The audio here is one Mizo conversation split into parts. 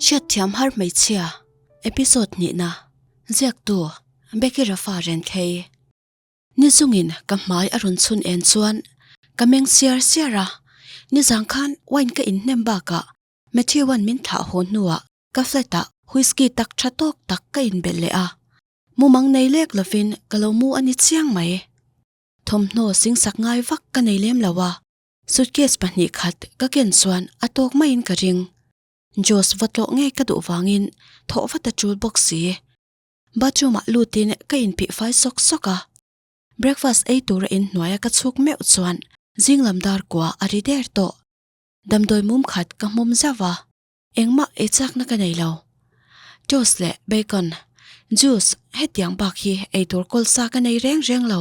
Hriatthiam har hmeichhia episode hnihna ziaktu Becky Rafa Renkhei Ni zungin ka hmai a rawn chhun en chuan ka meng siar siar a, nizang khan wine ka inhnem bakah Matthew-a'n min thlah haw hnuah ka flat-ah whisky tak tha tawk tak ka inbelh leh a, mumang nei lek lovin ka lo mu a ni chiang mai. Thawmhnaw singsak ngai vak ka nei lem lo a, suitcase pahnih khat ka ken chuan a tawk maiin ka ring. Josh va tlawh ngei ka duh vangin thawh vat a tul bawk si. Bathroom-ah lutin ka inphih fai sawk sawk a, breakfast ei tura inhnuaia ka chhuk meuh chuan zinglam dar kua a ri der tawh. Damdawi mum khat ka hmawm zauh a, engmah ei chakna ka nei lo. Toast leh bacon, juice hetiang bak hi ei tur kawlsa ka nei reng reng lo.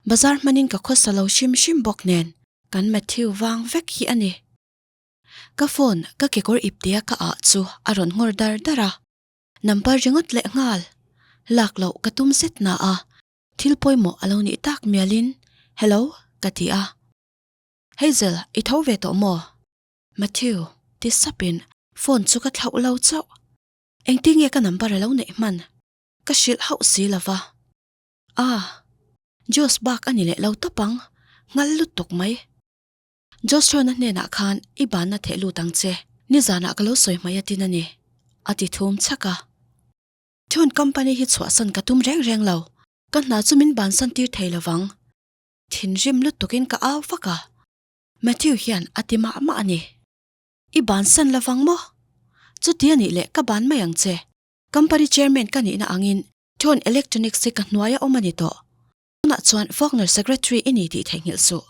Bazar hmanin ka khawsa lo hrim hrim bawk nen kan Matthew vang vek hi a ni. Ka phone ka kekawr iptea ka ah chu a rawn nghawr dar dar a, number ringawt leh nghal. Lak loh ka tum zet na a, thil pawimawh a lo nih tak mialin Hello ka ti a. Hazel, i tho ve tawh maw? Matthew, ti sapin phone chu ka thlauh lo chauh. Engtin nge ka number a lo neih hman? Ka hrilh hauh si lo va. Ah, Josh bak a ni leh lo tawp ang, nghal lutuk mai. Josh Hrona hnenah khan i banna theh lut ang che, nizanah ka lo sawi hmai a tin a ni, a ti thum chhak a. Thune company hi chhuahsan ka tum reng reng lo, ka hna chu min bansan tir thei lo vang. Thinrim lutukin ka au vak a, Matthew hian a ti mah mah a ni. I bansan lovang maw? Chuti a nih leh ka ban mai ang che. Company chairman ka nihna angin Thorn Electronics hi ka hnuaia awm a ni tawh. Tunah chuan Faulkner secretary i ni tih theihnghilh suh.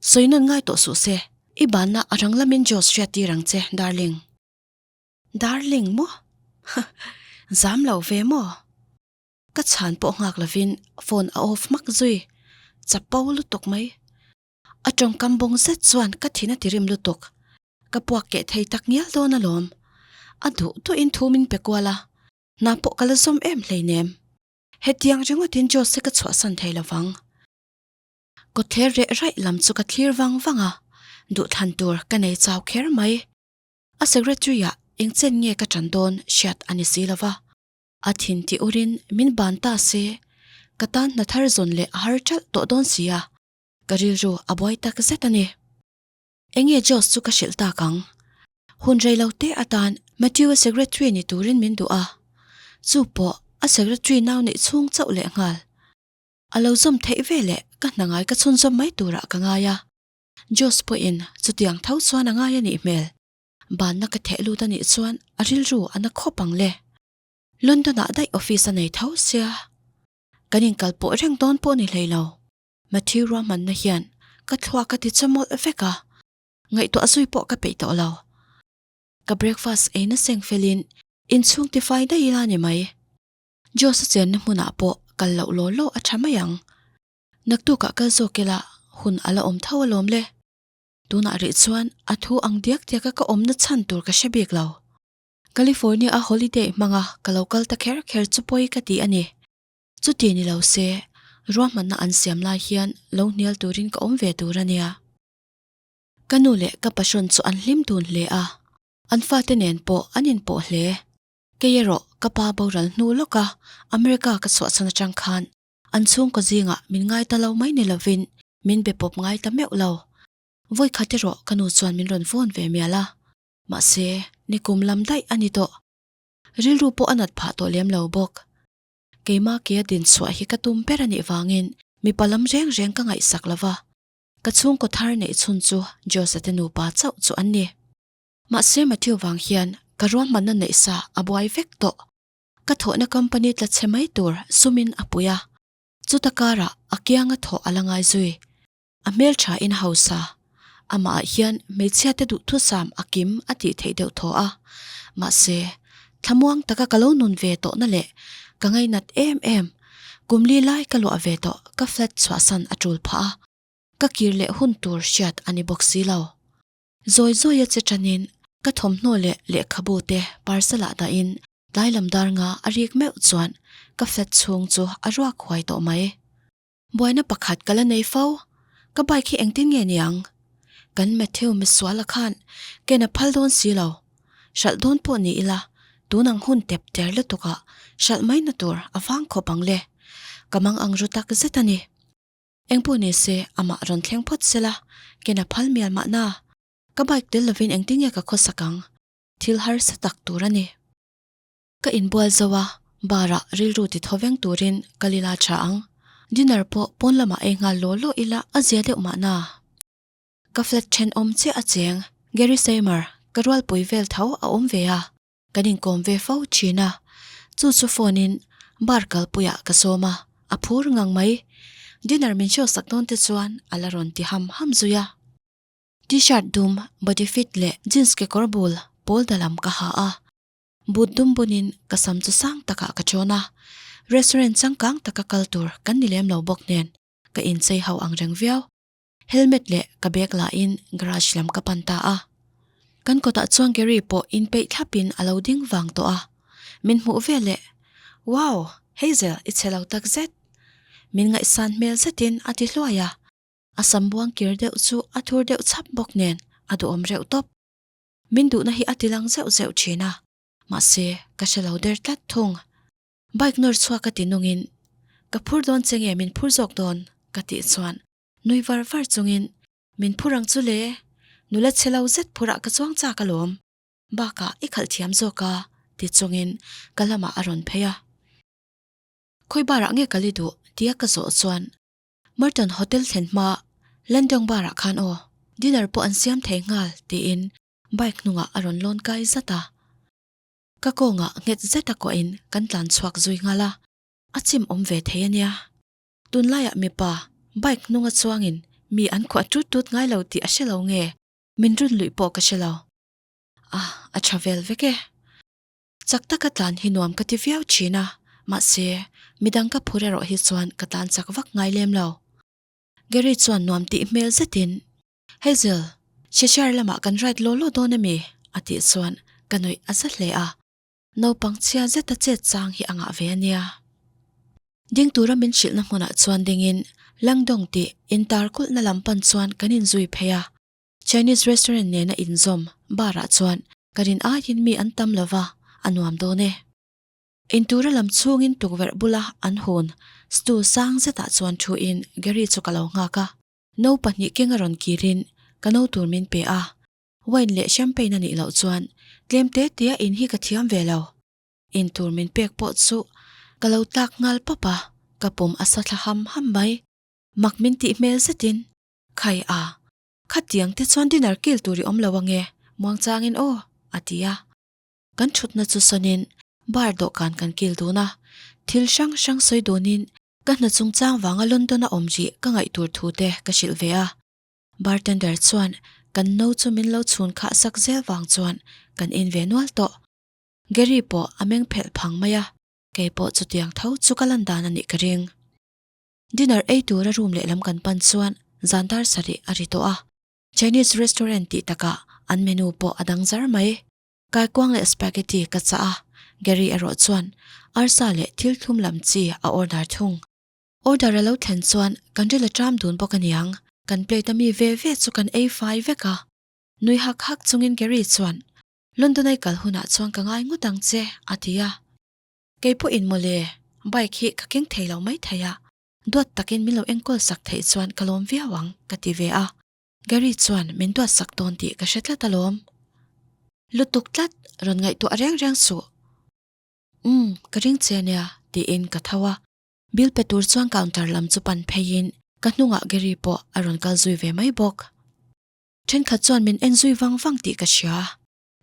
Sawi nawn ngai tawh suh se, i banna a rang lamin Josh hriat tir ang che, darling. Darling maw? Zam lo ve maw? Ka chhan pawh nghak lovin phone a off hmak zui, chapo lutuk mai. A tawngkam bawng zet chuan ka thin a tirim lutuk. Ka puak keh thei tak ngial dawn alawm. A duh duhin thu min pe kual a, hna pawh ka la zawm em hleinem. Hetiang ringawtin Jose ka chhuahsan thei lovang. Kawtthler reh raih lam chu ka thlir vang vang a, duhthlan tur ka nei chau kher mai. A secretary-ah engchen nge ka ṭan dawn hriat a ni si lova. A thin ti urin min ban ta se, ka tan hna thar zawn leh a har ṭalh tawh dawn si a, ka rilru a buai tak zet a ni. Enge Josh chu ka hrilh tak ang? Hun rei lo te atan Matthew-a secretary ni turin min duh a, chu pawh a secretary nau neih chhung chauh leh nghal. A lo zawm theih ve leh ka hna ngai ka chhunzawm mai turah ka ngai a, Josh pawhin chutiang tho chuan a ngai a nih hmel. Banna ka theh lut a nih chuan a rilru a na khawp ang le. London-ah daih office a nei tho sia. Kan inkal pawh reng dawn pawh ni hlei lo. Matthew ruahmanna hian ka thluak a ti chawmawlh vek a, ngaihtuah zui pawh ka peih tawh lo. Ka breakfast ei na seng felin inchhung tifai daih ila ni mai. Josh-a chenna hmunah pawh kal loh law law a tha mai ang. Naktukah kal zawk ila hun a la awm tho alawm le. Tunah rih chuan a thu ang diak diaka ka awmna chhan tur ka hre bik lo. California a holiday hmanga ka lo kal ta kher kher chu pawi ka ti a ni. Chuti ni lo se, ruahmanna an siam lai hian lo hnial turin ka awm ve tur a nia. Ka nu leh ka passion chu an hlim dun hle a, an fate nen pawh an inpawh hle. Kei erawh ka pa boral hnu lawka America ka chhuahchhan atang khan an chhungkaw zingah min ngai ta lo mai ni lovin min be pawp ngai ta meuh lo. Vawikhat erawh ka nu chuan min rawn vawn ve mial a, mahse nikum lam daih a ni tawh. Rilru pawh a nat phah tawh lem lo bawk. Keimah ke a din chhuah hi ka tum ber a nih vangin mipa lam reng reng ka ngaihsak lo va, ka chhungkaw thar neih chhun chu Jose te nupa chauh chu an ni. Mahse Matthew vang hian ka ruahmanna neih sa a buai vek tawh. Ka thawhna company tla chhe mai tur sumin a pui a, chuta karah a kianga thawh a la ngai zui. A hmeltha in hausa, amah ah hian hmeichhia te duhthusam a kim a tih theih deuh thaw a, mahse thlamuang taka ka lo nun ve tawhna leh ka ngainat em em, kum li lai ka luah ve tawh ka flat chhuahsan a tul phah a, ka kir leh hun tur hriat a ni bawk si lo. Zawi zawi a che tanin ka thawmhnaw leh lehkhabu te parcel ah dahin tlai lam dar nga a rik meuh chuan ka flat chhung chu a ruak huai tawh mai. Buaina pakhat ka la nei fo, ka bike hi engtin nge niang? Kan Matthew misuala khan ken a phal dawn si lo. Hralh dawn pawh ni ila, tun ang hun tep ter lutukah hralh mai na tur a vang khawp ang le. Ka mang ang ru tak zet a ni. Engpawh ni se, amah rawn thleng phawt sela, ken a phal mial mahna. Ka bike tel lovin engtin nge ka khawsak ang? Thil harsa tak tur a ni. Ka inbual zo a, bar ah rilru ti thaw veng turin ka lila tha ang. Dinner pawh pawn lamah ei nghal law law ila a zia deuh mahna. Ka flat thenawm chiah a cheng, Gary Seymour, ka rualpui vel tho a awm ve a, kan inkawm ve fo thin a. Chu chu phone in bar kalpuiah ka sawm a, a phur ngang mai. Dinner min show sak dawn te chuan a la rawn ti ham ham zui a. T-shirt dum, body fit leh jeans kekawr bul pawl da lam ka ha a. But dum bunin ka sam chu sang takah ka chawn a, restaurant changkang taka kal tur kan ni lem lo bawk nen ka inchei ho ang reng viau. Helmet leh ka bag lahin garage lam ka pan ta a. Kan kawtah chuan Gary pawh inpeih thlapin a lo ding vang tawh a, min hmuh ve leh, Wow! Hazel i chhe lo tak zet! Min ngaihsan hmel zetin a ti hluai a, a sam buang kir deuh chu a thur deuh chhap bawk nen a duhawm reuh tawp. Min duhna hi a ti lang zeuh zeuh thin a, mahse ka hre lo der tlat thung. Bike nawr chhuak ka ti nungin, Ka phur dawn che nge min phur zawk dawn? ka tih chuan nui var var chungin, Min phur ang chu le, nula chhe lo zet phurah ka chuang chak alawm, bakah i khalh thiam zawk a ti chungin ka lamah a rawn phei a. Khawi barah nge ka li duh? tia ka zawh chuan Merton Hotel thlen hma Landong bar ah khan aw, dinner pawh an siam thei nghal tiin bike hnungah a rawn lawn kai zat a. Ka kawngah nghet zet a kuahin kan tlan chhuak zui nghal a, a chim awm ve thei a nia. Tunlaiah mipa bike hnunga chuangin mi an khuah tut tut ngai lo tih a hre lo nge, min run luih pawh ka hre lo. A, a tha vel vek e. Chak taka tlan hi nuam ka ti viau thin a, mahse, midang ka phur erawh hi chuan ka tlan chak vak ngai lem lo. Gary chuan nuam tih hmel zetin, Hazel, Cheshire lamah kan ride law law dawn ami? a tih chuan ka nuih a za hle a, naupang chhia zeta chet chang hi a ngah ve a nia. Ding tura min hrilhna hmunah chuan dingin Langdong tih intar kulhna lam pan chuan kan inzui phei a, Chinese restaurant nena inzawm bar ah chuan ka rin aiin mi an tam lova, a nuam dawn e. Intura lam chhungin tukverh bula an hun stool sang zetah chuan thuin Gary chu ka lo nghak a, no pahnih keng a rawn kirin ka no tur min pe a, wine leh champagne a nih loh chuan tlem te te a in hi ka thiam ve lo. Intur min pek pawh chu ka lo tlak nghal pawp a, ka pum a sa thla ham ham mai. Mak min tih hmel zetin Khai a, khatiang te chuan dinner kil tur i awm lo ange, muangchangin aw, a ti a. Kan thutna chu sawnin bar dawhkan kan kil dun a, thil hrang hrang sawi dunin ka hna chungchang vanga London a awm rih ka ngaih tur thu te ka hrilh ve a. Bartender chuan kan no chu min lo chhun khah sak zel vang chuan kan in ve nual tawh. Gary pawh a meng phelh phang mai a, kei pawh chutiang tho chu ka lan dan a nih ka ring. Dinner ei tura room lehlam kan pan chuan zan dar sarih a ri tawh a, Chinese restaurant tih takah an menu pawh a dang zar mai. Kaikuang leh spaghetti ka chah a, Gary erawh chuan arsa leh thil thlum lam chi a order thung. Order a lo thlen chuan kan ril a ṭam dun bawk aniang, kan plate a mi ve ve chu kan ei fai vek a. Nui hak hak chungin Gary chuan, London ai kal hunah chuan ka ngai ngawt ang che, a ti a. Kei pawhin mawle, bike hi ka keng thei lo mai thei a, duat takin min lo enkawl sak theih chuan ka lawm viau ang, ka ti ve a. Gary chuan min duat sak dawn tih ka hre tlat alawm. Lutuk tlat, rawn ngaihtuah reng reng suh. Umm, ka ring che ania, tiin ka tho a. Bill pe tur chuan counter lam chu pan pheiin ka hnungah Gary pawh a rawn kal zui ve mai bawk. Thenkhat chuan min en zui vang vang tih ka hria.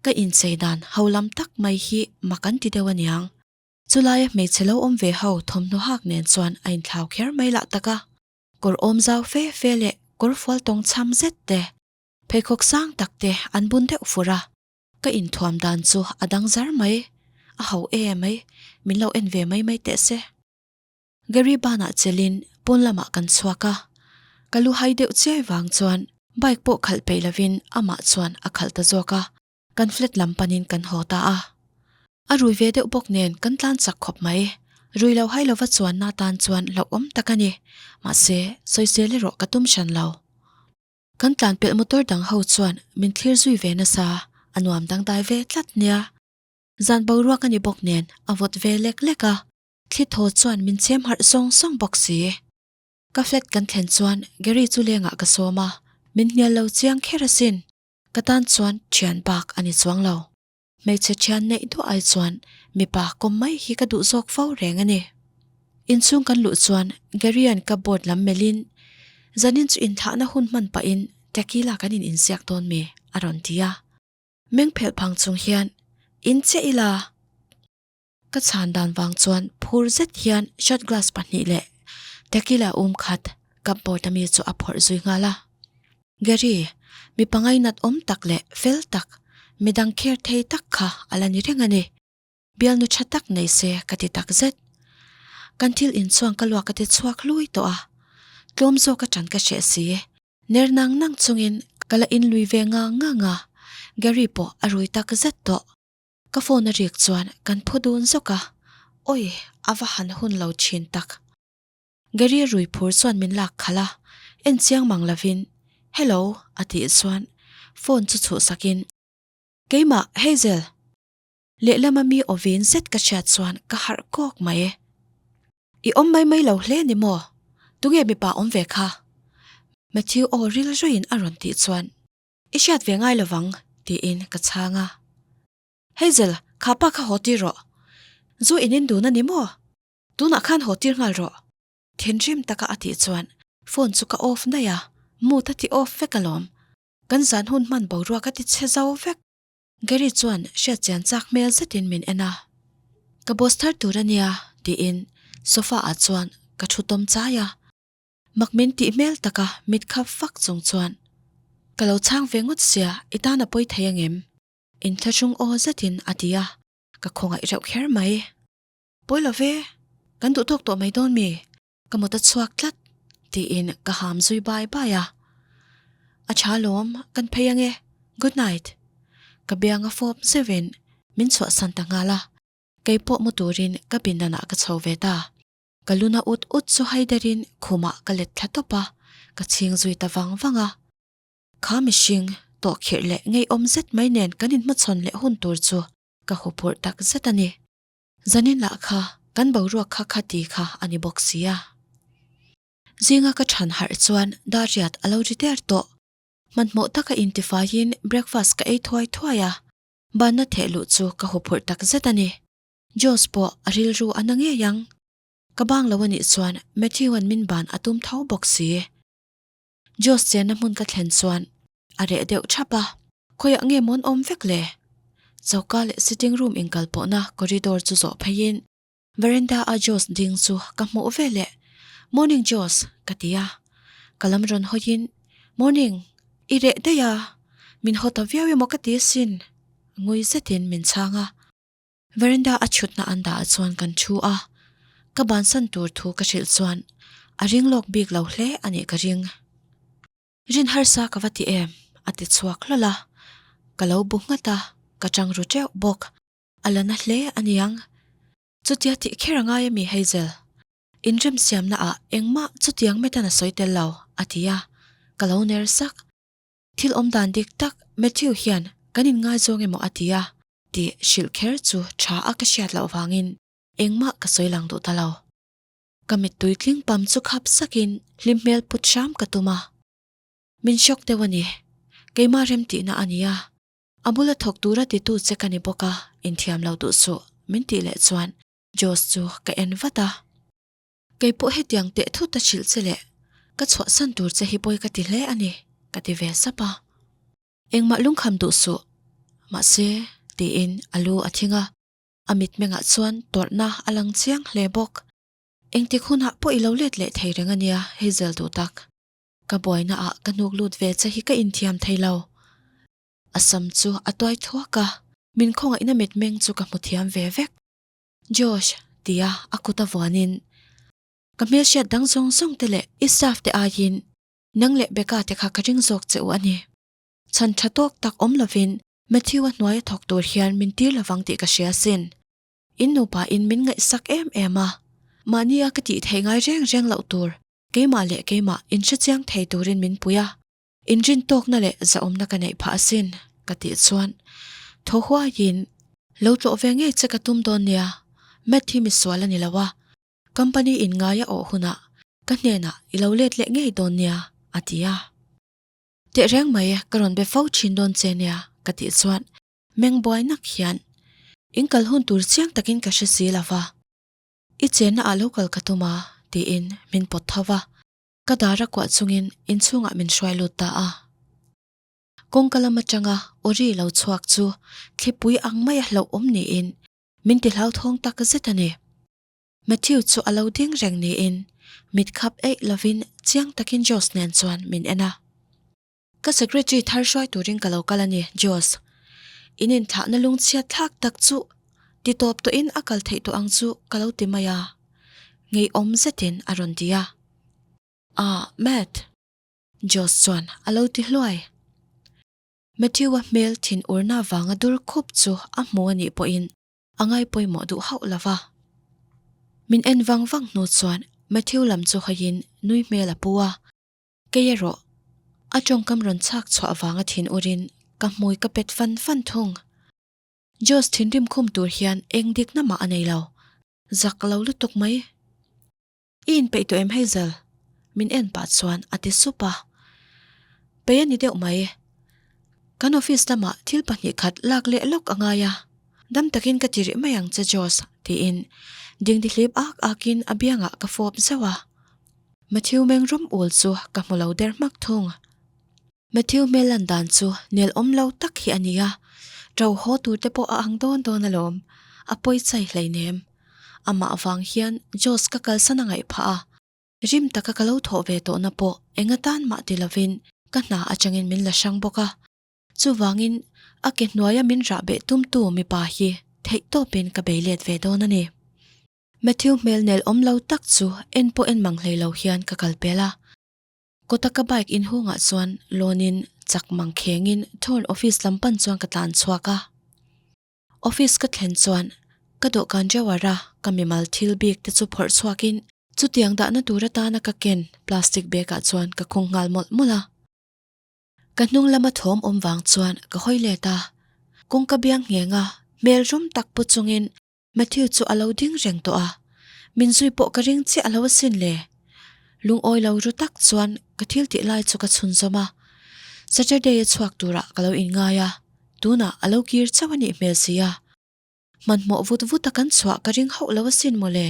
Ka inchei dan ho lam tak mai hi mak an ti deuh aniang. Chulaia hmeichhe lo awm ve ho thawmhnaw hak nen chuan a inthlau kher mai lah tak a. Kawr awm zau fe fe leh kawr fual tawng chham zet te, pheikhawk sang tak te an bun deuh fur a. Ka inthuam dan chu a dang zar mai. A ho e mai, min lo en ve mai mai teh se. Gary banah chelin pawn lamah kan chhuak a, ka lu hai deuh chiai vang chuan bike pawh khalh peih lovin amah chuan a khalh ta zawk a, kan flat lam panin kan haw ta a. A rui ve deuh bawk nen kan tlan chak khawp mai, rui lo hai lova chuanna tan chuan hlauhawm tak a ni, mahse sawisel erawh ka tum hran lo. Kan tlan pelh motor dang ho chuan min thlir zui ve nasa. A nuam dangdai ve tlat nia. Zan boruak a ni bawk nen a vawt ve lek lek a, thli thaw chuan min chhem harh sawng sawng bawk si. Ka flat kan thlen chuan Gary chu lengah ka sawm a, min hnial lo chiang kher asin. Ka tan chuan thian bak a ni chuang lo. Hmeichhe thian neih duah ai chuan mipa kawm mai hi ka duh zawk fo reng a ni. Inchhung kan luh chuan Gary-a'n cupboard lam melhin, Zanin chu inthlahna hun hman pahin tequila kan in inziak dawn mi? a rawn ti a. Meng phelh phang chung hian, In chiah ila! Ka chhan dan vang chuan phur zet hian shot glass pahnih leh tequila um khat cupboard ami chu a phawrh zui nghal a. Gary, mi pangai nat awm tak leh fel tak, midang kher thei tak kha a la ni reng a ni. Bialnu tha tak nei se ka ti tak zet. Kan thil inchuang ka luak a ti chhuak hlui tawh a, tlawm zawk atang ka hreh si. Ner nang nang chungin ka la inlui ve ngang ngang a, Gary pawh a rui tak zet tawh. Ka phone a rik chuan kan phu dun zawk a, awi a va han hun lo thin tak. Gary rui phur chuan min lak khalh a, en chiang mang lovin Hello a tih chuan phone chu chhuhsakin Keimah Hazel! Lehlama mi awvin zet ka hriat chuan ka harh kawk mai. I awm mai mai lo hle ni maw? Tunge mipa awm ve kha? Matthew aw ril ruiin a rawn tih chuan I hriat ve ngai lovang tiin ka chhang a. Hazel, kha pa kha haw tir rawh. Zu in in dun a ni maw? Tunah khan haw tir nghal rawh. Thinrim taka a tih chuan phone chu ka off daih a, mood a ti off vek alawm. Kan zan hun hman boruak a ti chhe zo vek. Gary chuan hriatchian chak hmel zetin min en a. Ka boss thar tur a nia tiin sofa ah chuan ka thu tawm chai a. Mak min tih hmel taka mit khap fak chung chuan, Ka lo chhang ve ngawt sia, i tan a pawi thei angem? Inthlahrung aw zetin a ti a, ka khawngaih reuh kher mai. Pawi lo ve, kan duh tawk tawh mai dawn mi? Ka mut a chhuak tlat, tiin ka ham zui bai bai a. A tha lawm, kan phei ange, good night. Ka biang a fawp zeuhin min chhuahsan ta nghal a, kei pawh mu turin ka pindanah ka chho ve ta. Ka luna ut ut chu haiderin khumah ka let thla tawp a, ka chhing zui ta vang vang a. Kha mihring, tawhkhirh leh ngeiawm zet mai nen kan inhmachhawn leh hun tur chu ka huphurh tak zet a ni. Zanin lah kha kan boruak kha khati kha a ni bawk si a. Zinga ka chhan harh chuan Dariat a lo ri der tawh. Hmanhmawh taka intifaiin breakfast ka ei thuai thuai a, banna theh luh chu ka huphurh tak zet a ni. Josh pawh a rilru a na ngei ang. Ka bang lo a nih chuan Matthew-a'n min ban a tum tho bawk si. Josh chenna hmun ka thlen chuan a reh deuh thap a, khawiah nge mawn awm vek le? Choka leh sitting room inkal pawhna corridor chu zawh pheiin veranda-a Josh ding chu ka hmuh veleh Morning Josh ka ti a, ka lam rawn hawiin Morning, i reh daih a, min haw ta viau emaw ka ti asin ngui zetin min chhang a. Veranda a chhutna an dah ah chuan kan thu a, ka bansan tur thu ka hrilh chuan a ring lawk bik lo hle a nih ka ring. Rin harsa ka va ti em? a ti chhuak hlawl a, ka lo bu nghat a, ka chang ru teuh bawk, a la na hle a niang. Chutia tih kher a ngai ami Hazel? Inremsiamna ah engmah chutiang metan a sawi tel lo a ti a, ka lo ner sak. Thil awm dan dik tak Matthew hian kan inngaizawng emaw a ti a tih hrilh kher chu tha a ka hriat loh vangin engmah ka sawi lang duh ta lo. Ka mittui tling pam chu khap sakin hlim hmel put hram ka tum a. Min shock deuh a ni. Keimah remtihna a ni a. A bula thawk tura titu che ka ni bawk a, inthiam lo duh suh min tih leh chuan Josh chu ka en vat a. Kei pawh hetiang teh thut a hrilh che leh ka chhuahsan tur che hi pawi ka ti hle a ni, ka ti ve sap a. Engmah lungkham duh suh, mahse, tiin a lu a thing a, a mitmengah chuan tawrhna a lang chiang hle bawk. Engtik hunah pawh i lo let leh thei reng a nia, Hazel duh tak. Ka buainaah ka hnuk lut ve che hi ka inthiam thei lo. A sam chu a tuai thuak a, min khawngaihna mitmeng chu ka hmu thiam ve vek. Josh, tia a kut a vuanin, Ka hmelhriat dang zawng zawng te leh i staff te aiin nang leh Becca te kha ka ring zawk che u a ni. Chhan tha tawk tak awm lovin Matthew-a hnuaia thawk tur hian min tir lovang tih ka hria asin. In nupa in min ngaihsak em em a, mahnia ka tih theih ngai reng reng loh tur keimah leh keimah inhrechiang thei turin min pui a, inrin tawkna leh zahawmna ka neih phah asin. Ka tih chuan thaw huaiin, Lo tlawh ve ngei che ka tum dawn nia, Matt hi misual a ni lo a, company in ngai a awh hunah ka hnenah i lo let leh ngei dawn nia, a ti a. Tehreng mai ka rawn be fo thin dawn che nia, ka tih chuan meng buai nak hian, In kal hun tur chiang takin ka hre si lo va, i chenna ah lo kal ka tum a, tiin min pawt tho va, ka dar a kuah chungin inchhungah min hruai lut ta a. Kawngka lam atanga Ori lo chhuak chu thlipui ang maia hlauhawm niin min ti hlauthawng tak zet a ni. Matthew chu a lo ding reng niin mit khap eih lovin chiang takin Josh nen chuan min en a. Ka secretary thar hruai turin ka lo kal a ni, Josh. In inthlahna lungchhiat thlak tak chu ti tawp tawhin a kal theih tawh ang chu ka lo ti mai a, ngeiawm zetin a rawn ti a. Ah, Matt. Josh chuan a lo ti hluai. Matthew-a hmel thin urna vanga dur khup chu a hmu a nih pawhin a ngai pawimawh duh hauh lo va. Min en vang vang hnu chuan Matthew lam chu hawiin nui hmel a pu a, kei erawh a tawngkam rawn chhak chhuah vanga thin urin ka hmui ka pet fan fan thung. Josh thinrim khum tur hian eng dikna mah a nei lo, zak lo lutuk mai. I inpeih tawh em Hazel? Min en pah chuan a ti sup a. Peih a ni deuh mai. Kan office lamah thil pahnih khat lak leh lawk a ngai a, dam takin ka ti rih mai ang che Josh tiin dingdihlip ak akin a biangah ka fawp zauh a. Matthew meng rum ul chu ka hmu lo der hmak thung. Matthew hmel lan dan chu nel awm lo tak hi a ni a, ṭo haw tur te pawh a ang dawn dawn alawm, a pawi chai hleinem. Amah vang hian Josh ka kalsan a ngaih phah a, rim taka ka lo thawh ve tawhna pawh eng atan mah ti lovin ka hna atangin min la hrang bawk a, chuvangin a ke hnuaia min rah beh tumtu mipa hi theihtawpin ka bei let ve dawn a ni. Matthew hmel nel awm lo tak chu en pawh en mang hlei lo hian ka kal pel a. Kawta ka bike inhungah chuan lawnin chak mang khengin Thorn office lam pan chuan ka tlan chhuak a. Office ka thlen chuan ka dawhkan drawer a ka mimal thil bik te chu phawrh chhuakin chutiang dahna tur atana ka ken plastic bag ah chuan ka khung nghal mawlh mawlh a. Ka hnung lama thawm awm vang chuan ka hawi let a, kawngka biang ngheng a hmel rum tak pu chungin Matthew chu a lo ding reng tawh a, min zui pawh ka ring chiah lo asin le. Lungawi lo ru tak chuan ka thil tih lai chu ka chhunzawm a, Saturday a chhuak turah ka lo inngai a, tunah a lo kir chauh a nih hmel si a. Hmanhmawh vut vut a kan chhuah ka ring hauh lo asin mawle.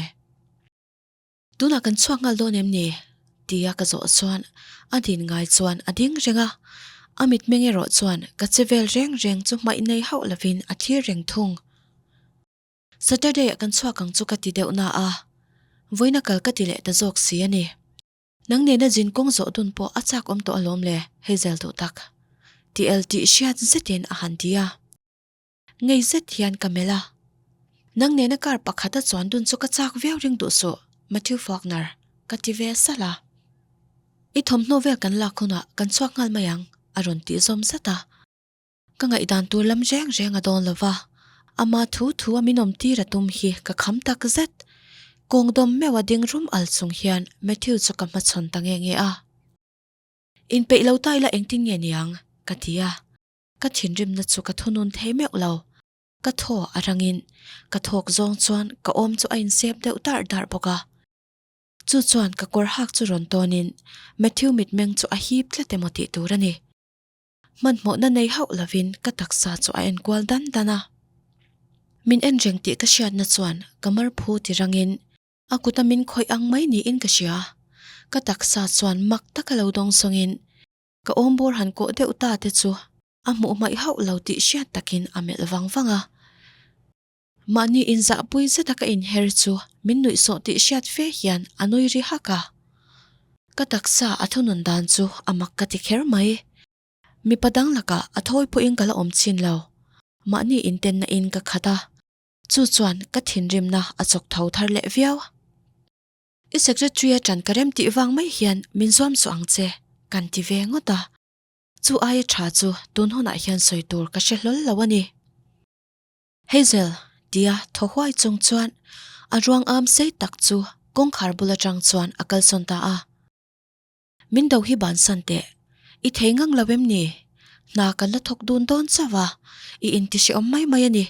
Tunah kan chhuak nghal dawn em ni? tia ka zawh chuan a din ngai chuan a ding reng a, a mitmeng erawh chuan ka che vel reng reng chu hmaih nei hauh lovin a thlir reng thung. Saturday ah kan chhuak ang chu ka ti deuh na a, vawiina kal ka ti leh ta zawk si a ni. Nang nena zin kawng zawh dun pawh a chak awm tawh alawm le, Hazel duh tak. Ti el tih hriat zetin a han ti a. Ngei zet hian ka melh a. Nang nena car pakhat a chuan dun chu ka chak viau ring duh suh, Matthew Faulkner, ka ti ve salh a. I thawmhnaw vel kan lak hunah kan chhuak nghal mai ang, a rawn tih zawm zat a. Ka ngaihdan tur lam reng reng a dawn lo va, ama thu thu a min awm tir a tum hi ka kham tak zet. Kawng dawm meuh a ding rum al chung hian Matthew chu ka hmachhawn ta nge nge a. Inpeih lo ta ila engtin nge niang? ka ti a. Ka thinrimna chu ka thunun thei meuh lo. Ka thaw a rangin ka thawk zawng chuan ka awm chu a insep deuh darh darh bawk a. Chu chuan ka kawr hak chu rawn tawnin Matthew mitmeng chu a hip tlat emaw tih tur a ni. Hmanhmawhna nei hauh lovin ka taksa chu a enkual dan dan a. Min en reng tih ka hriatna chuan ka mar phu ti rangin a kuta min khawih ang mai niin ka hria. Ka taksa chuan mak taka lo dawng sawngin Ka awmbawr han kawh deuh ta te chu a hmuh hmaih hauh lo tih hriat takin a melh vang vang a. Mahni inzahpui zeta ka inher chu min nuihsawh tih hriat fe hian a nui ri hak a. Ka taksa a thunun dan chu a mak ka ti kher mai. Mipa dang lakah a thawi pawhin ka la awm chin lo. Mahni intenna in ka khat a, chu chuan ka thinrimna a chawk tho thar leh viau. I secretary a ṭan ka rem tih vang mai hian min zuam suh ang che, kan ti ve ngawt a. Chu aia ṭha chu tun hunah hian sawi tur ka hre hlawl lo a ni. Hazel, tia thaw huai chung chuan a ruang am sei tak chu kawngkhar bul aṭang chuan a kalsawn ta a. Min do hi bansan teh, i thei ngang lo em ni? Hna kan la thawk dun dawn chauh a, i inti hrehawm mai mai a ni.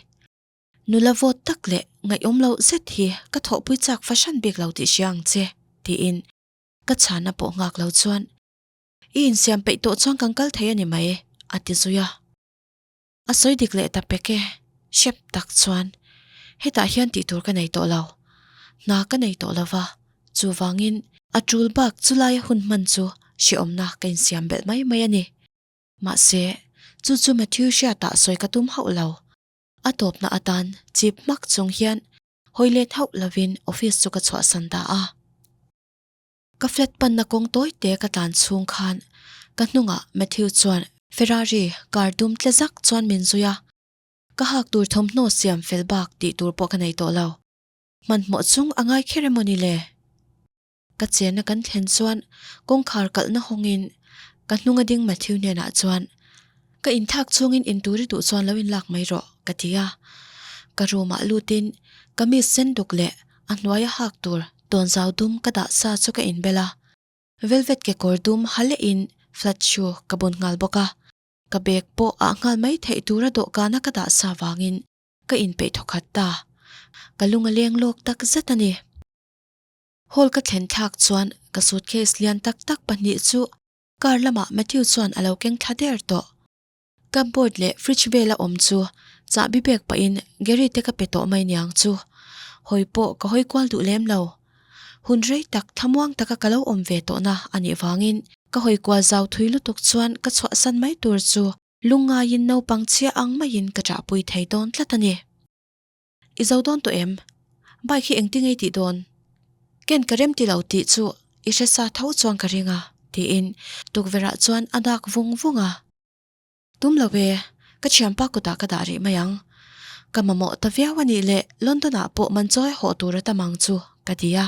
Nula vawt tak leh ngaihawm loh zet hi ka thawhpui chak fahran bik lo tih hria ang che, tiin ka chhana pawh nghak lo chuan, I insiam peih tawh chuan kan kal thei a ni mai, a ti zui a. A sawi dik leh ta pek e, hrep tak chuan hetah hian tih tur ka nei tawh lo, hna ka nei tawh lo va, chuvangin a tul bak chulaia hun hman chu hrehawmna ka insiam belh mai mai a ni. Mahse, chu chu Matthew hriatah sawi ka tum hauh lo. A tawpna atan chip hmak chung hian hawi let hauh lovin office chu ka chhuahsan ta a. Ka flat panna kawng tawi te ka tlan chhung khan ka hnungah Matthew chuan Ferrari car dum tle zak chuan min zui a, ka hak tur thawmhnaw siam fel bak tih tur pawh ka nei tawh lo. Hmanhmawh chung a ngai kher emaw ni le? Ka chenna kan thlen chuan kawngkhar kalhna hawngin ka hnunga ding Matthew hnenah chuan, Ka inthlak chungin intur i duh chuan lo inlak mai rawh, ka ti a. Ka room-ah lutin kamis sen duk leh a hnuaia hak tur tawnzau dum ka dah sa chu ka inbel a. Velvet kekawr dum ha lehin flat shoe ka bun nghal bawk a. Ka bag pawh ah nghal mai theih tura dawhkana ka dah sa vangin ka inpeih thawkhat ta. Ka lung a leng lawk tak zet a ni. Hall ka thlen thlak chuan ka suitcase lian tak tak pahnih chu car lamah Matthew chuan a lo keng thla der tawh. Cupboard leh fridge vela awm chu chahbi bek pahin Gary te ka pe tawh mai niang chu. Hawi pawh ka hawi kual duh lem lo. Hun rei tak thlamuang taka ka lo awm ve tawhna a nih vangin ka hawi kual zau thui lutuk chuan ka chhuahsan mai tur chu lungngaiin naupang chhia ang maiin ka ṭahpui thei dawn tlat a ni. I zo dawn tawh em? Bike hi engti ngei tih dawn? Ken ka rem ti lo tih chu i hre sa tho chuan ka ring a, tiin tukverhah chuan a dak vung vung a. Tum lo e, ka thianpa kutah ka dah rih mai ang. Ka mamawh ta viau a nih leh London-ah pawh man chawi hawh tur a tam ang chu, ka ti a.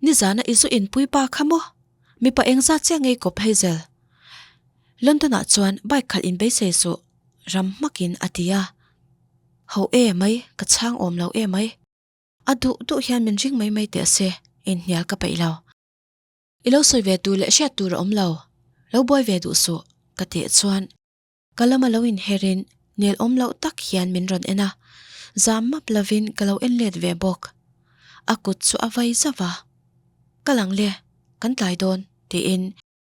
Nizana i zu inpui pa kha maw? Mipa engzat chiah ngei kawp Hazel? London-ah chuan bike khalh inbeisei suh, ram hmakin a ti a. Ho e mai, ka chhang awm lo e mai. A duh duh hian min ring mai mai teh se, inhnial ka peih lo. I lo sawi ve tur leh hriat tur a awm lo, lo buai ve duh suh, ka tih chuan ka lama lo inherin nel awm loh tak hian min rawn en a, zam map lovin ka lo en let ve bawk. A kut chu a vai zauh a, Ka lang le, kan tlai dawn, tiin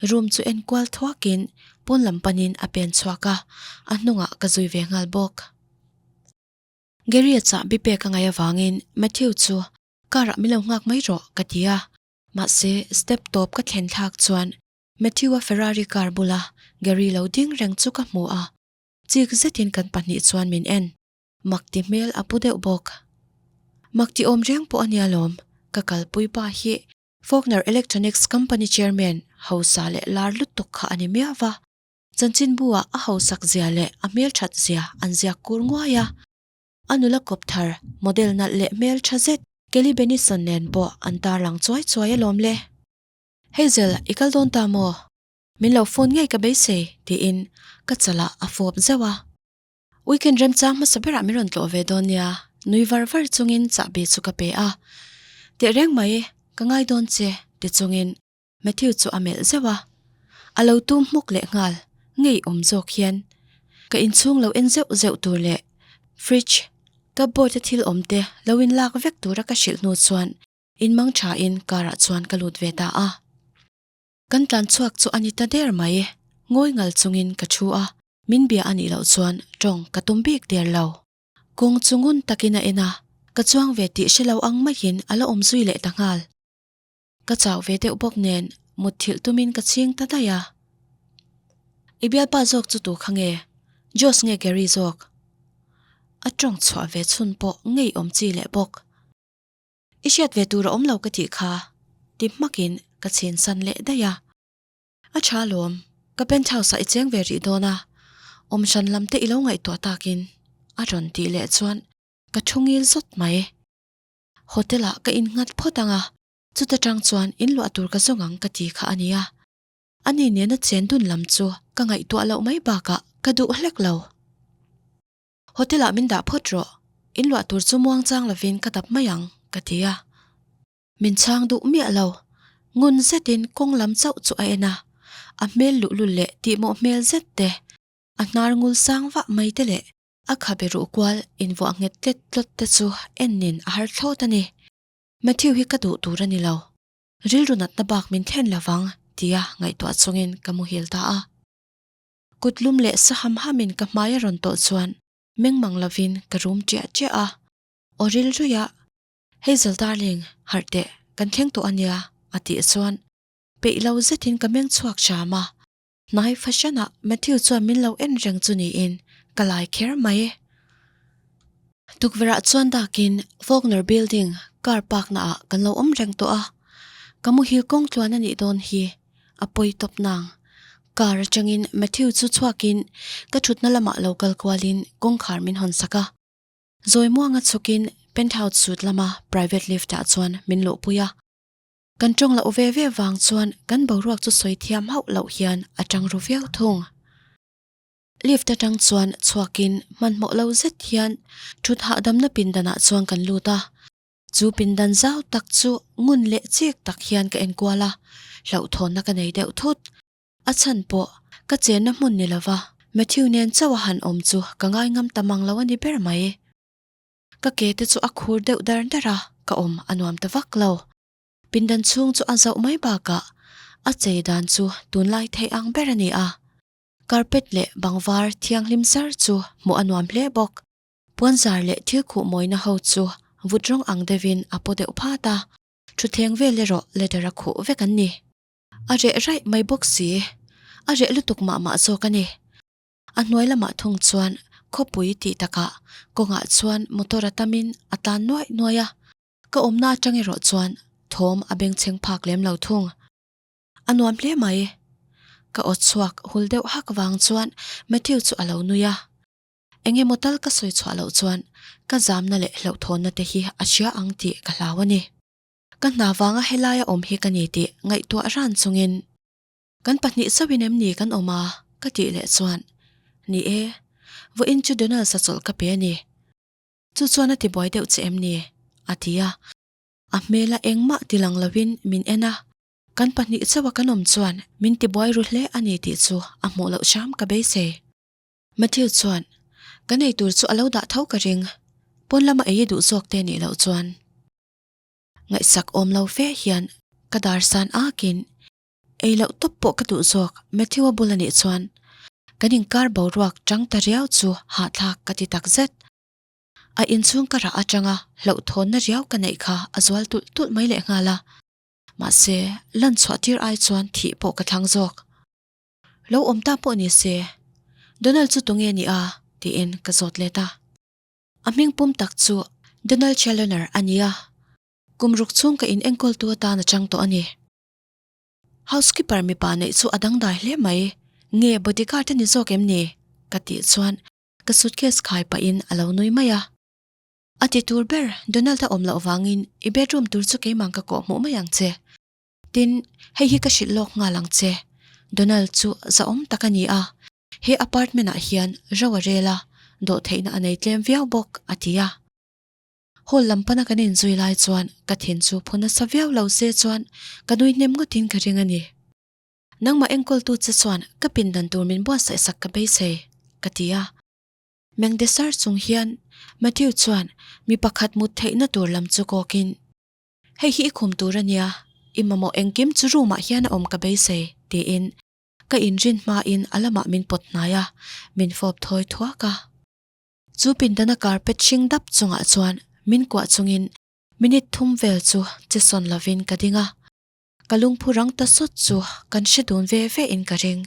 Room chu en kual thuakin pawn lam panin a pen chhuak a, a hnungah ka zui ve nghal bawk. Gary-a chahbi pek a ngaih avangin Matthew chu car-ah min lo nghak mai rawh ka ti a, mahse step tawp ka thlen thlak chuan Matthew-a Ferrari car bula Gary lo ding reng chu ka hmu a, chik zetin kan pahnih chuan min en. Mak ti hmel a pu deuh bawk. Mak ti awm reng pawh a nia lawm, ka kalpui pa hi Faulkner Electronics Company Chairman hausa leh lar lutuk kha a ni miau va, chanchinbu-ah a hausak zia leh a hmelthat zia an ziak kur nguai a. A nula kawp thar, model nalh leh hmeltha zet Kelly Benison nen pawh an tarlang chuai chuai alawm le. Hazel, i kal dawn ta maw? Min lo phone ngei ka beisei, tiin ka chalah a fawp zeuh a. Weekend remchang hmasa berah min rawn tlawh ve dawn nia, nui var var chungin chahbi chu ka pe a. Tehreng mai, ka ngai dawn che, ti chungin Matthew chu a melh zeuh a. A lo tum hmuk leh nghal, ngei awm zawk hian ka inchhung lo en zeuh zeuh tur leh fridge, cupboard a thil awm te lo in lak vek tura ka hrilh hnu chuan in mang tha in car ah chuan ka lut ve ta a. Kan tlan chhuak chu a ni ta der mai, ngawi ngal chungin ka thu a. Min bia a nih loh chuan tawng ka tum bik der lo. Kawng chu ngun takin a en a, ka chuang ve tih hre lo ang maiin a la awm zui leh ta nghal. Ka chau ve deuh bawk nen mutthilh tumin ka chhing ta daih a. I bialpa zawk chu tu kha nge? Josh nge Gary zawk? A tawng chhuah ve chhun pawh ngei awm chi leh bawk. I hriat ve tur a awm lo ka tih kha ti hmakin ka chhinsan leh daih a. A tha alawm, ka penthouse ah i cheng ve rih dawn a, awm hran lam te i lo ngaihtuah takin a rawn tih leh chuan ka thu ngil zawt mai. Hotel ah ka innghat phawt ang a, chuta tang chuan in luah tur ka zawng ang ka ti kha a nia. Ani nena chen dun lam chu ka ngaihtuah loh mai bakah ka duh hlek lo. Hotel ah min dah phawt rawh, in luah tur chu muangchang lovin ka dap mai ang ka ti a. Min chhang duh miah lo. Ngun zetin kawng lam chauh chu a en a, a hmel luhlul leh tihmawh hmel zet te. A hnar ngul sang vah mai te leh a khabe ruh kual invuah nghet tlet tlawt te chu en nin a har thlawt a ni. Matthew hi ka duh tur a ni lo. Rilru natna bak min thlen lovang tia ngaihtuah chungin ka muhil ta a. Kut lum leh sa ham hamin ka hmai a rawn tawh chuan meng mang lovin ka rum ṭiah ṭiah a. Aw rilruia, Hazel darling, harh teh, kan thleng tawh a nia, a tih chuan peih lo zetin ka meng chhuak hram a. Hnai fahranah Matthew chuan min lo en reng chu niin ka lai kher mai. Tukverhah chuan dakin Faulkner Building car park naah kan lo awm reng tawh a, ka muhil kawng tluan a nih dawn hi a pawi tawp nang. Car atangin Matthew chu chhuakin ka thutna lamah lo kal kualin kawngkhar min hawn sak a. Zawi muanga chhukin penthouse suite lama private lift ah chuan min luhpui a. Kan tawng loh ve ve vang chuan kan boruak chu sawi thiam hauh loh hian a tang ru viau thung. Lift atang chuan chhuakin hmanhmawh lo zet hian thut hahdamna pindanah chuan kan lut a. Chu pindan zau tak chu ngun leh chik tak hian ka enkual a, hlauhthawnna ka nei deuh thut. A chhan pawh ka chenna hmun ni lova Matthew nen chauh a han awm chu ka ngaingam ta mang lo a ni ber mai. Ka ke te chu a khur deuh dar dar a, ka awm a nuam ta vak lo. Pindan chhung chu a zauh mai bakah a chei dan chu tunlai theih ang ber a ni a. Carpet leh bang var thianghlim zar chu hmuh a nuam hle bawk. Puanzar leh thil khuh mawina ho chu vut rawng ang deuhin a paw deuh phat a, thutthleng vel erawh leather a khuh vek an ni. A reh raih mai bawk si, a reh lutuk mah mah zawk a ni. A hnuai lamah thung chuan khawpui tih takah kawngah chuan motor a tamin a tan nuaih nuaih a, ka awmna atang erawh chuan thawm a bengchheng phak lem lo thung. A nuam hle mai. Ka aw chhuak hul deuh hak vang chuan Matthew chu a lo nui a. Eng emaw tal ka sawi chhuah loh chuan ka zamna leh hlauhthawnna te hi a hria ang tih ka hlau a ni. Ka hna vanga helaia awm hi ka ni tih ngaihtuah ran chungin Kan pahnih chauhin em ni kan awm a? ka tih leh chuan, Ni e, vawiin chu Donald sa chawlh ka pe a ni. Chu chuan a ti buai deuh che em ni? a ti a. A hmela engmah ti lang lovin min en a, kan pahnih chauha kan awm chuan min ti buai ru hle a ni tih chu a hmuh loh hram ka beisei. Matthew chuan, Kan ei tur chu a lo dah tho ka ring, pawn lama ei i duh zawk te nih loh chuan. Ngaihsak awm lo fe hian ka dar san akin Ei loh tawp pawh ka duh zawk Matthew-a bul a nih chuan kan inkar boruak chang ta riau chu hahthlak ka ti tak zet. A inchhung ka rah atanga hlauhthawnna riau ka neih kha a zual tulh tulh mai leh nghal a, mahse lan chhuah tir ai chuan thih pawh ka thlang zawk. Lo awm ta pawh ni se, Donald chu tunge ni a? tiin ka zawt let a. A hming pum tak chu Donald Challoner a ni a, kum ruk chhung ka in enkawltu atan a chang tawh a ni. Housekeeper mipa neih chu a dangdai hle mai, nge bodyguard a ni zawk em ni? ka tih chuan ka suitcase khai pahin a lo nui mai a. A ti tur ber, Donald a awm loh vangin i bedroom tur chu keimah ka kawh hmuh mai ang che. Tin, hei hi ka hrilh lawk nghal ang che, Donald chu zahawm tak a ni a, he apartment ah hian ro a rel a, dawhtheihna a nei tlem viau bawk, a ti a. Hall lam pana kan inzui lai chuan ka thin chu phu nasa viau lo se chuan ka nui hnem ngawtin ka ring a ni. Nangmah enkawltu che chuan ka pindan tur min buatsaih sak ka beisei, ka ti a. Meng de sar chung hian Matthew chuan mi pakhat mut theihna tur lam chu kawkin, Hei hi i khum tur a nia, i mamawh engkim chu room ah hian a awm ka beisei, tiin ka inrin hmain a lamah min pawt hnai a, min fawp thawi thuak a. Chu pindana carpet hring dap chungah chuan min kuah chungin minute thum vel chu che sawn lovin ka ding a, ka lungphu rang ta sawt chu kan hre dun ve ve in ka ring.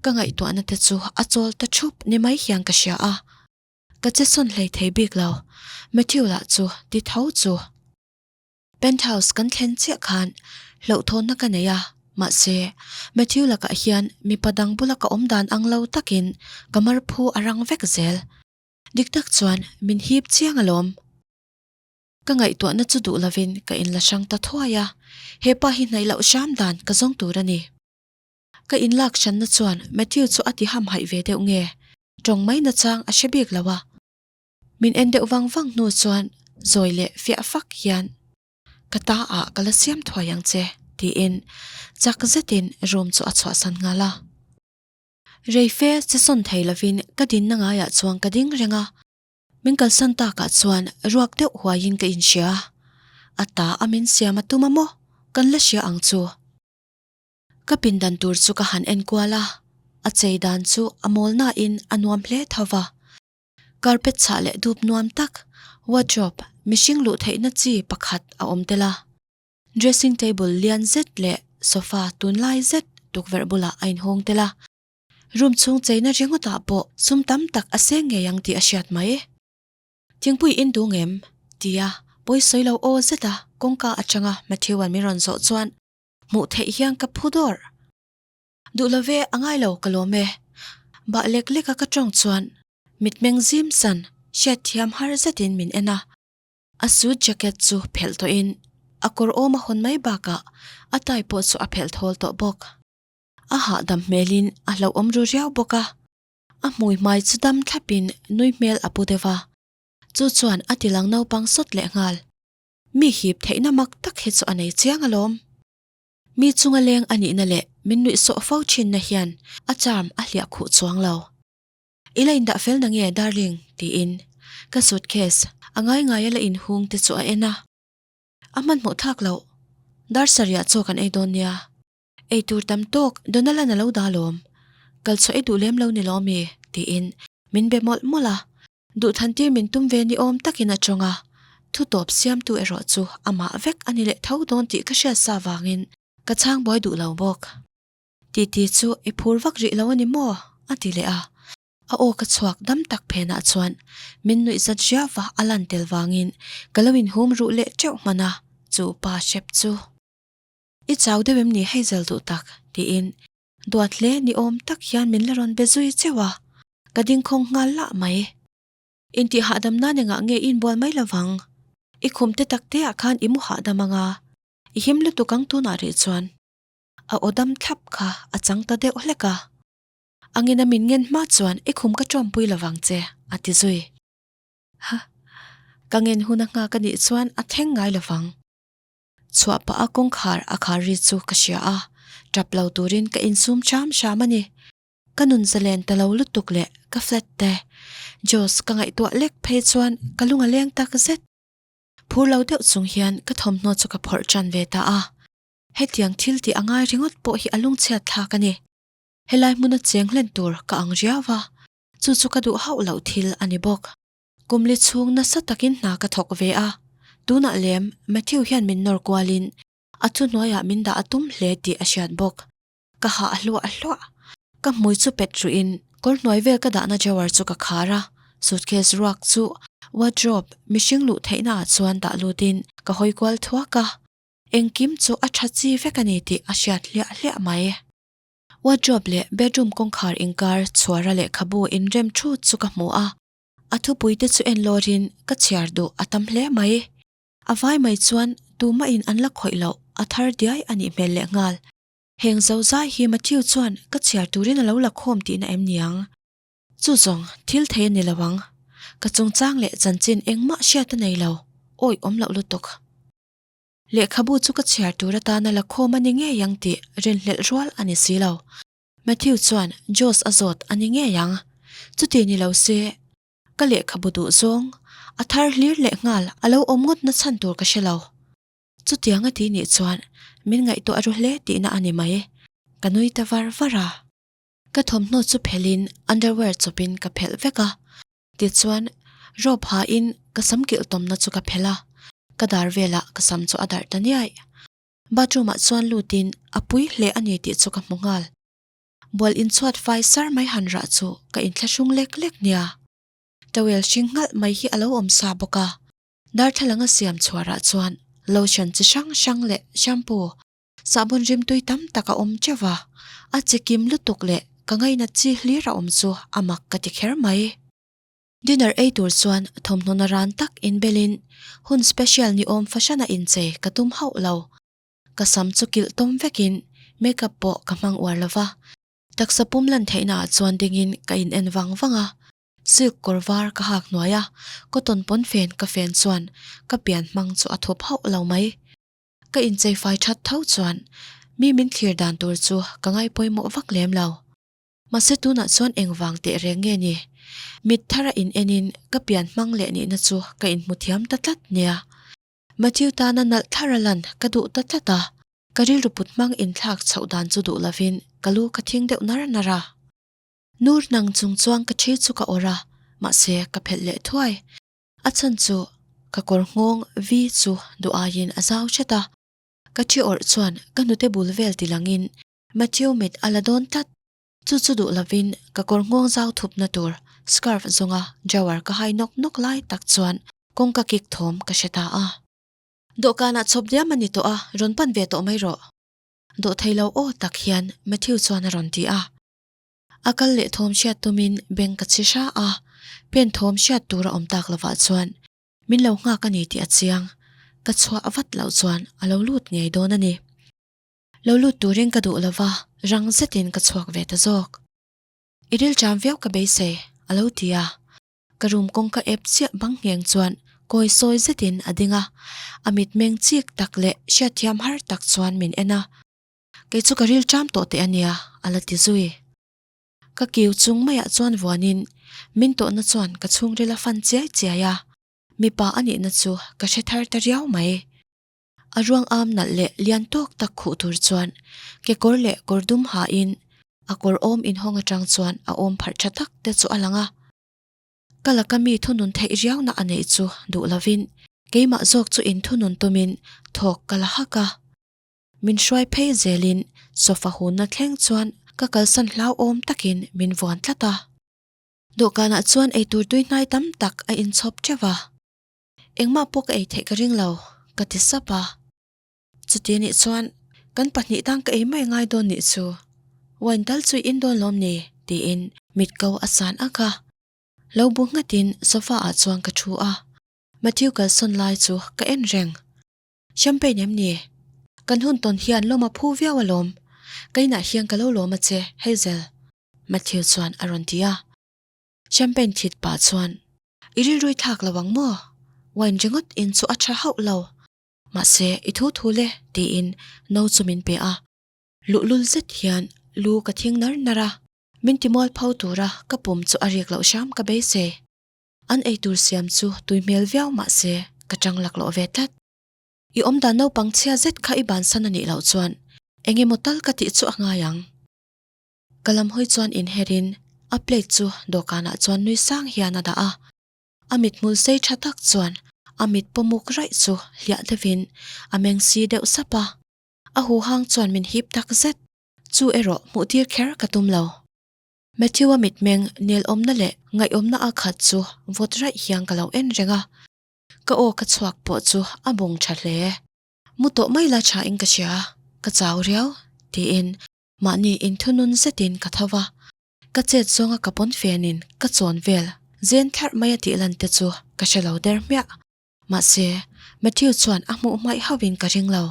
Ka ngaihtuahna te chu a chawl ta thup ni mai hian ka hria a, ka che sawn hlei thei bik lo, Matthew lah chu ti tho chu. Penthouse kan thlen chiah khan hlauhthawnna ka nei a, mahse Matthew lakah hian mipa dang bula ka awm dan ang lo takin ka mar phu a rang vek zel. Dik tak chuan min hip chiang alawm. Ka ngaihtuahna chu duh lovin ka inla hrang ta thuai a, hepa hi hnaih loh hram dan ka zawng tur a ni. Ka inlak hranna chuan Matthew chu a ti hamhaih ve deuh nge, tawng mai nachang a hre bik lo a. Min en deuh vang vang hnu chuan zawi leh fiah fak hian ka ta ah ka la siam thuai ang che tiin chak zetin room chu a chhuahsan nghal a. Rei fe che sawn thei lovin ka dinna ngaiah chuan ka ding reng a, min kalsan takah chuan ruak deuh huaiin ka inhria. A ta a min siam a tum a maw? Kan la hria ang chu. Ka pindan tur chu ka han enkual a, a chei dan chu a mawl nain a nuam hle tho va. Carpet chhah leh dup nuam tak, wardrobe, mihring luh theihna chi pakhat a awm tel a. Dressing table lian zet leh sofa tunlai zet tukverh bulah a inhawng tel a. Room chhung cheina ringawtah pawh sum tam tak a seng ngei ang tih a hriat mai. Thingpui in dung em? tia pawi sawi lo aw zeta kawngka atanga Matthew-a'n min rawn zawh chuan hmuh theih hian ka phu dawrh. Duh lo ve, a ngai lo ka lawm e. Bah lek lek a ka tawng chuan mitmeng zim san hriatthiam har zetin min en a. A suit jacket chu phelh tawhin a kawr awm a hawn mai bakah a tie pawh chu a phelh thawl tawh bawk. A hahdam hmelin a hlauhawm ru riau bawk a. A hmui hmai chu dam thlapin nui hmel a pu deuh a. Chu chuan a ti lang naupang sawt leh nghal. Mi hip theihna mak tak hi chu a nei chiang alawm. Mi chunga leng a nihna leh min nuih sawh fo thinna hian a charm a hliah khuh chuang lo. I la indah fel na nge darling? tiin ka suitcase a ngai ngai a la inhung te chu a en a. A hmanhmawh thlak loh. Dar sarih chaw kan ei dawn nia. Ei tur tam tawk Donald-an a lo dah alawm. Kal chhuah i duh lem lo ni lo mi? tiin min be mawlh mawlh a. Duhthan tir min tum ve ni awm takin a tawng a, thu tawp siamtu erawh chu amah vek a ni leh tho dawn tih ka hriat sa vangin ka chhang buai duh lo bawk. Titi chu i phur vak rih lo a ni maw? a ti leh a, a aw ka chhuak dam tak phenah chuan min nuih zat riauva a lan tel vangin ka lo inhum ruh leh teuh hman a, chu pa hrep chu. I chau deuh em ni Hazel duh tak? tiin duat hle ni awm tak hian min la rawn be zui cheuh a, ka ding khawng nghal lah mai. Intih hahdam nan engah nge i inbual mai lovang? I khum te tak te ah khan i mu hahdam anga, i him lutuk ang tunah rih chuan. A aw dam thlap kha a chang ta deuh hlek a. Angin a min ngen hma chuan i khum ka tawmpui lovang che, a ti zui. Ha, ka ngen hun a nghak anih chuan a thleng ngai lovang. Chhuah pah a kawngkhar a khar ri chu ka hria a, tap lo turin ka insum hram hram a ni. Ka nun zalen ta lo lutuk leh ka flat te Josh ka ngaihtuah lek phei chuan ka lung a leng tak zet. Phur lo deuh chung hian ka thawmhnaw chu ka phawrh tan ve ta a. Hetiang thil tih a ngai ringawt pawh hi a lungchhiat thlak a ni. Helai hmuna cheng hlen tur ka ang riau a, chu chu ka duh hauh loh thil a ni bawk. Kum li chhung nasa takin hna ka thawk ve a, tunah lem Matthew hian min nawr kualin a thuhnuaiah min dah a tum hle tih a hriat bawk. Ka hah hluah hluah. Ka hmui chu pet ruhin kawr hnuai vel ka dahna drawer chu ka khar a, suitcase ruak chu wardrobe mihring luh theihna ah chuan dah lutin ka hawi kual thuak a, engkim chu a tha chi vek a ni tih a hriat hliah hliah mai. Wardrobe leh bedroom kawngkhar inkar chhuara lehkhabu inrem thut chu ka hmu a, A thupuite chu en lawrin ka chhiar duh a tam hle mai. A vai mai chuan tumahin an la khawih loh a thar diai a nih hmel leh nghal. Heng zo zai hi Matthew chuan ka chhiar turin a lo la khawm tihna em niang? Chu zawng thil thei a ni lo ang. Ka chungchang leh chanchin engmah hriat a nei lo, awi awm loh lutuk. Lehkhabu chu ka chhiar tur atana la khawm a ni ngei ang tih rinhlelh rual a ni si lo. Matthew chuan Josh a zawt a ni ngei ang. Chuti ni lo se, ka lehkhabu duh zawng a thar hlir leh nghal a lo awm ngawt na chhan tur ka hre lo. Chutiang a ti nih chuan min ngaihtuah ru hle tihna a ni mai. Ka nui ta var var a. Ka thawmhnaw chu phelhin underwear chawpin ka phelh vek a. Tichuan, robe hain ka sam kilh tawmna chu ka phelh a. Ka dar velah ka sam chu a darh ta niaih. Bathroom ah chuan lutin a pui hle a ni tih chu ka hmu nghal. Bual inchhuat fai sar mai han rah chu ka inthlahrung lek lek nia. Towel hring nghalh mai hi a lo awm sa bawk a. Darthlalang a siam chhuarah chuan lotion chi hrang hrang leh shampoo, sahbawn rimtui tam tak a awm teuh a. A chi kim lutuk leh ka ngainat chi hlir a awm chu a mak ka ti kher mai. Dinner ei tur chuan thawmhnaw na ran tak inbelin hun special ni awm fahran a inchei ka tum hauh lo. Ka sam chu kilh tawm vekin makeup pawh ka hmang uar lo va. Taksa pum lan theihna ah chuan dingin ka in en vang vang a. Silk kawr var ka hak hnuai a, cotton pawnfen ka fen chuan ka pian hmang chu a thup hauh lo mai. Ka inchei fai that tho chuan mi min thlir dan tur chu ka ngaipawimawh vak lem lo. Mahse tunah chuan engvang teh reng nge ni? Mit thara in enin ka pian hmang leh nihna chu ka inhmu thiam ta tlat nia. Matthew tana nalh thara lan ka duh ta tlat a, ka rilru put hmang inthlak chhoh dan chu duh lovin ka lu ka thing deuh nar nar a. Nur nang chung chuan ka thi chu ka awrh a, mahse ka phelh leh thuai. A chhan chu ka kawr nghawng vi chu duh aiin a zau hret a, ka thi awrh chuan ka hnute bul vel ti langin Matthew mit a la dawn tlat. Chu chu duh lovin ka kawr nghawng zau thupna tur scarf zawnga drawer ka hai nawk nawk lai tak chuan kawngka kik thawm ka hre ta a. Dawhkanah chhawp diam a ni tawh a, rawn pan ve tawh mai rawh. Dawh thei lo aw tak hian Matthew chuan a rawn ti a. A kal leh thawm hriat tumin beng ka chhi hra a, pen thawm hriat tur a awm tak lovah chuan min lo nghak a ni tih a chiang. Ka chhuah vat loh chuan a lo lut ngei dawn a ni. Lo lut turin ka duh lova, rang zetin ka chhuak ve ta zawk. I rilṭam viau ka beisei, a lo ti a. Ka room kawngka ep chiah bang ngheng chuan kawi sawi zetin a ding a, a mitmeng chik tak leh hriatthiam har tak chuan min en a. Kei chu ka rilṭam tawh teh a nia, a la ti zui. Ka kiu chung maiah chuan vuanin min tawhna chuan ka chhungril a fan chiai chiai a, mipa a nihna chu ka hre thar ta riau mai. A ruang am nalh leh lian tawk tak khuh tur chuan kekawr leh kawr dum hain a kawr awm inhawng atang chuan a awm pharh tha tak te chu a lang a. Ka laka mi thunun theih riauna a neih chu duh lovin keimah zawk chu inthunun tumin thawk ka la hak a. Min hruai phei zelin sofa hunna thleng chuan ka kalsan hlauhawm takin min vuan tlat a. Dawhkanah chuan eitur tui hnai tam tak a inchhawp teuh a. Engmah pawh ka ei theih ka ring lo, ka ti sap a. Chuti nih chuan kan pahnih tan ka ei mai ngai dawn nih chu. Wine tal chu i in dawn lawm ni? tiin mit ko a san ak a. Lo bu nghatin sofa ah chuan ka thu a. Matthew kalsawn lai chu ka en reng. Champagne em ni? Kan hun tawn hian lawm a phu viau alawm. Ka inah hian ka lo lawm a che, Hazel. Matthew chuan a rawn ti a. Champagne thit pah chuan, I rilrui thlak lo ang maw? Wine ringawt in chu a tha hauh lo. Mahse, i thu thu le, tiin no chu min pe a. Luhlul zet hian lu ka thing nar nar a, min ti mual pho tura ka pum chu a rik loh hram ka beisei. An eitur siam chu tui hmel viau mahse ka tang laklawh ve tlat. I awmdan naupang chhia zet kha i bansan a nih loh chuan eng emaw tal ka tih chu a ngai ang. Ka lam hawi chuan inherin a plate chu dawhkanah chuan nui sang hian a dah a, a mithmul sei tha tak chuan a mit pawmuk raih chu hliah deuhin a meng si deuh sap a, a huhang chuan min hip tak zet, chu erawh hmuh tir kher ka tum lo. Matthew-a mitmeng nelawmna leh ngaihawmna a khat chu vawt raih hian ka lo en reng a, ka aw ka chhuak pawh chu a bung tha hle. Mu tawh mai la tha in ka hria, ka chau riau, tiin Mahni inthunun zetin ka tho va, ka chet zawnga ka pawn fenin ka chawn vel zen thlarh mai a tih lan te chu ka hre lo der hmiah. Mahse, Matthew chuan a hmuh hmaih hauhin ka ring lo.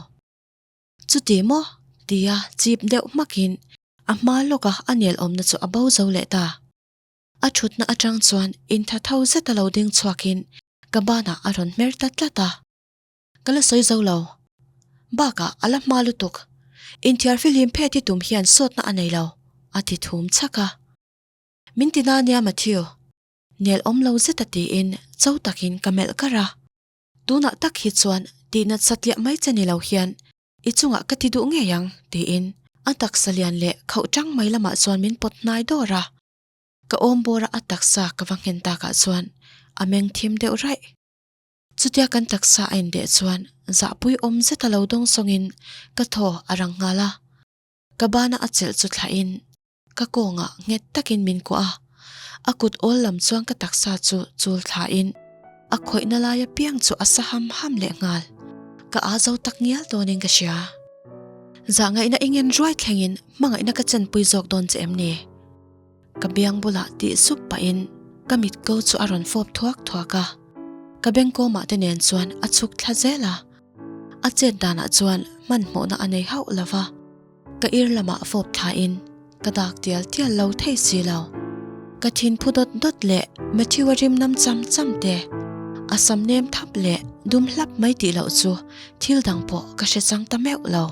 Chuti maw? tia chip deuh hmakin a hma lawka a nel awmna chu a bo zo leh ta. A thutna atang chuan intha tho zeta lo ding chhuakin ka banah a rawn hmer ta tlat a. Ka la sawi zo lo. Bakah a la hma lutuk. Inthiar fihlim phet hi tum hian sawtna a nei lo, a ti thum chhak a. Min ti na nia Matthew. Nel awm lo zeta tiin cho takin ka melh kar a. Tunah tak hi chuan tihnat satliah mai che ni lo hian i chungah ka ti duh ngei ang, tiin a taksa lian leh khauh tang mai lamah chuan min pawt hnai dawr a. Ka awm bawra a taksa ka va nghen takah chuan a meng thim deuh raih. Chutia kan taksa a indeh chuan zahpui awm zeta lo dawng sawngin ka thaw a rang nghal a. Ka bana a chelh chu thlahin ka kawngah nghet takin min kuah a. A kut awl lam chuan ka taksa chu chul thlahin a khawihna lai apiang chu a sa ham ham leh nghal. Ka aa zo tak ngial dawnin ka hria. Zahngaihna ingen ruai thlengin hmangaihna ka chenpui zawk dawn che em ni? Ka biang bulah tih sup pahin ka mit ko chu a rawn fawp thuak thuak a, ka bengkawmah te nen chuan a chhuk thla zel a. A chet danah chuan hmanhmawhna a nei hauh lo va, ka ir lamah fawp thlain ka dak tial tial lo thei si lo. Ka thin phu dawt dawt leh Matthew-a rim nam cham cham te, a sam nem thap leh dum hlap mai tih loh chu thil dang pawh ka hre chang ta meuh lo.